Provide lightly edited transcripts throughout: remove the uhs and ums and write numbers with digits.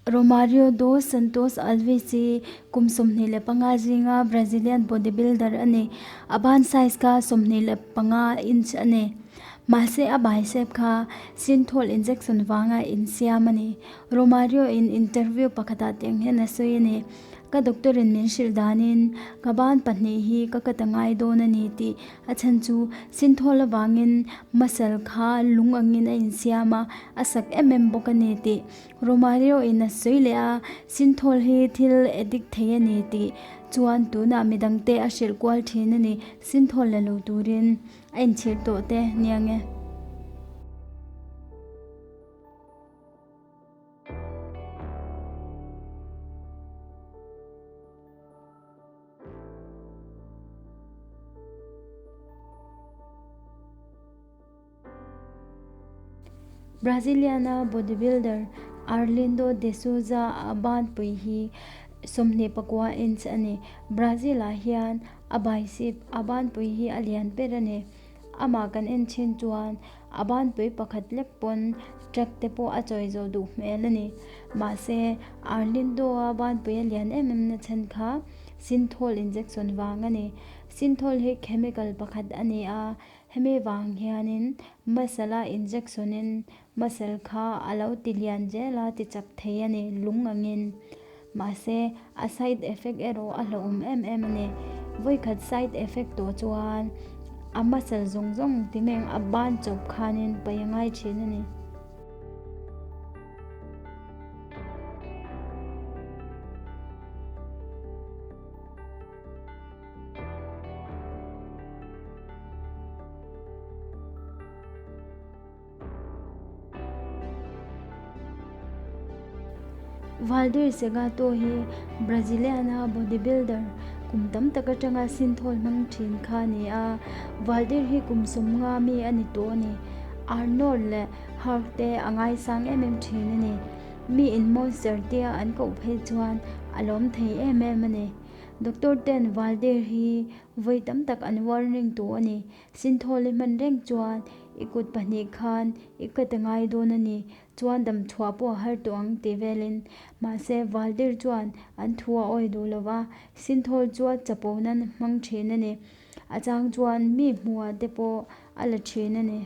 Romario dos Santos Alves hi kum 25 zinga Brazilian bodybuilder a ni. A ban size kha 25 inch a ni. Mahse a bicep kha Synthol injection vanga insiam a ni. Romario in interview pakhatah tiang hian a sawi a ni. Ka doctor in min hrilh danin ka ban pahnih hi ka cut a ngai dawn a ni tih a chhan chu Synthol avangin muscle kha lung angin a insiam a, a sak em em bawk a ni tih Romario in a sawi leh a, Synthol hi thil addict thei a ni tih chuan tunah midangte a hrilh kual thin a ni, Synthol la lo turin a inchhir tawh te niang e. Brazilian-a bodybuilder Arlindo de Souza a banpui hi 29 inch a ni. Brazil-ah hian a bicep a banpui hi a lian ber a ni. Amah kan en thin chuan a banpui pakhat lek pawn truck te pawh a chawi zawh duh hmel a ni. Mahse, Arlindo-a banpui a lian em em na chhan kha Synthol injection vang a ni. Synthol hi chemical pakhat a ni a, Hemi vang hianin muscle a injection in muscle kha a lo ti lian zel a ti chak thei a ni lung angin. Mahse a side effect erawh a hlauhawm em em a ni. Vawikhat side effect tawh chuan a muscle zawng zawng ti meng a ban chawp khanin paih a ngai thin a ni. Valdir Segato hi Brazilian-a bodybuilder kum tam tak atanga sinthawl hmang thin kha a ni a, Valdir hi kum 50 mi a ni tawh a ni. Arnold leh Hulk te a ngaisang em em thin a ni. Mi in monster tia an koh phei chuan a lawm thei em em a ni. Doctor ten Valdir hi vawi tam tak an warning tawh a ni. Sinthawl i hman reng chuan i kut pahnih khan i cut a ngai dawn a ni. Chuan dam chhuah pawh a har tawh ang tih velin. Mahse Valdir chuan an thu a awi duh lo va, Sinthawl chu a chapo nan hmang thin a ni. A chang chuan mi hmuhah te pawh a la thin a ni.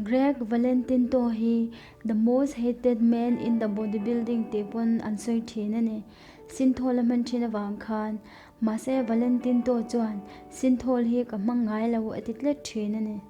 Greg Valentinto hi The most hated man in the bodybuilding tih pawn an sawi thin a ni. Sinthawl a hman thin avang khan. Mahse Valentinto chuan Sinthawl hi ka hmang ngai lo a ti tlat thin a ni.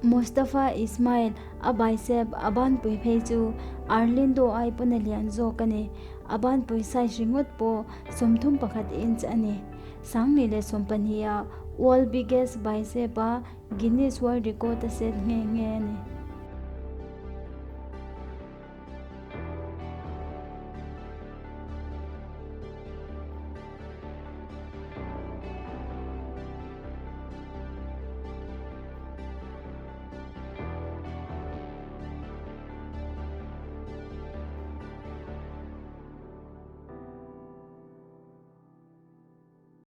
Mustafa Ismail a bicep a banpui phei chu Arlindo ai pawn a lian zawk a ni. A banpui size ringawt pawh 31 inch a ni. 2012 ah World Biggest Bicep a Guinness World Record a set nghe nghe a ni.